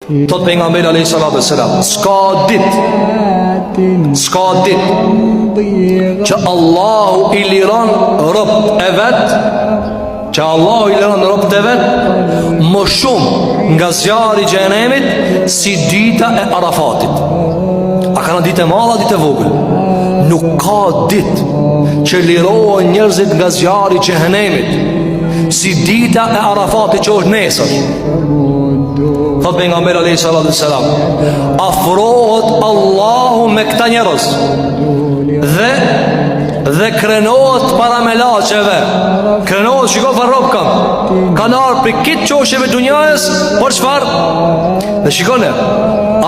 Thot pejgamberi alayhi salatu wasalam, s'ka ditë, s'ka ditë që Allahu i liron robt e vet, që Allahu i liron robt e vet më shumë nga zjarri i xhehenemit si dita e Arafatit. A kanë ditë e madhe, ditë e vogël? Nuk ka ditë që lirohen njerëzit nga zjarri i xhehenemit si dita e Arafatit që është nesër. Thot pejgamberi alayhi salatu wasalam, afrohet Allahu me këta njerëz dhe dhe krenohet para melaqeve. Krenohet shiko çfarë rob kam. Kanë ardhur prej krejt qosheve dunjasë, por çfarë? Dhe shikone,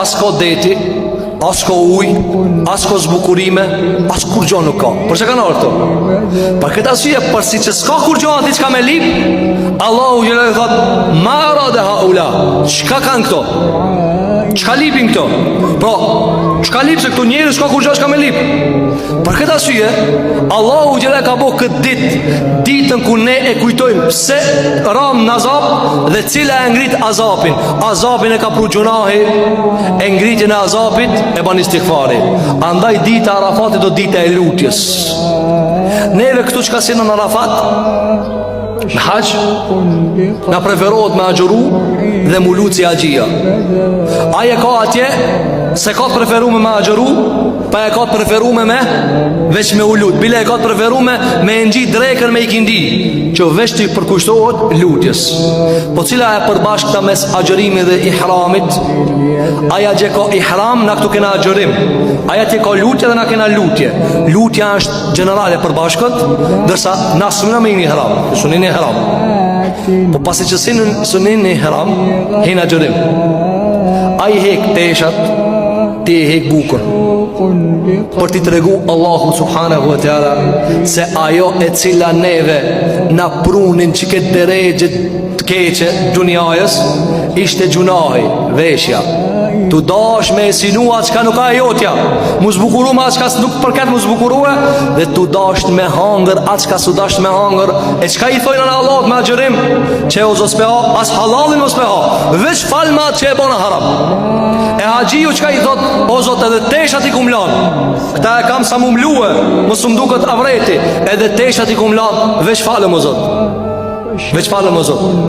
as ka deti, As ka ujë, as ka zbukurime, as kurgjo nuk ka. Për çka kanë ardhur këto? Për këtë arsye, pasi që s'ka kurgjo aty çka me lip, Allahu xhele thot, ma erade haula, çka kanë këto? Çka lipin këto? Pra, çka lip se këto njerëz s'ka kurgjo çka me lip? Për këtë arsye, Allahu xhele ka bo këtë ditë, ditën ku ne e kujtojmë pse ram në azap dhe cila e ngrit azapin. Azapin e ka pru gjynahi, e ngritjen e azapit e ban istigfari. Andaj dita e Arafatit do dita e lutjes. Neve këtu çka s'jena në Arafat, në haxh, na preferohet me agjëru dhe m'u lut si haxhia. Ai e ka atje, s'e ka të preferume me agjëru, Pa e ka të preferume me Veç me u lut Bile e ka të preferume me e ngjit drekën me ikindi Që veç t'i përkushtohet lutjes Po cila e përbashkëta mes agjërimit dhe ihramit Ai atje ka ihram Na këtu kena agjërim Ai atje ka lutje dhe na kena lutje Lutja është gjenerale e përbashkët Ndërsa na s'muna me hi n'ihram S'un hin n'ihram Po pasi që s'un hin n'ihram Hin n'agjërim Ai hek teshat Ti e hek bukën Për t'i tregu Allahu subhanahu wa taala Se ajo e cila neve Na prunin që këtë derexhe të keqe Dunjajës Ishte gjynahi, veshja Tu dash me e sinu atë çka nuk a e jotja Mu zbukuru me atë çka nuk përket mu zbukurue Dhe tu dash me hangër atë çka s'u dash me hangër E çka i thojna na Allahut me agjërim Qe o Zot s'pe ha As hallalin mos pe ha Veç falma atë që e bona haram E haxhiu çka i thot O Zot edhe teshat i kum lan Këta e kam sa mu mlue Mos më duket avreti Edhe teshat i kum lan Veç falëm o Zot Veç falëm o Zot.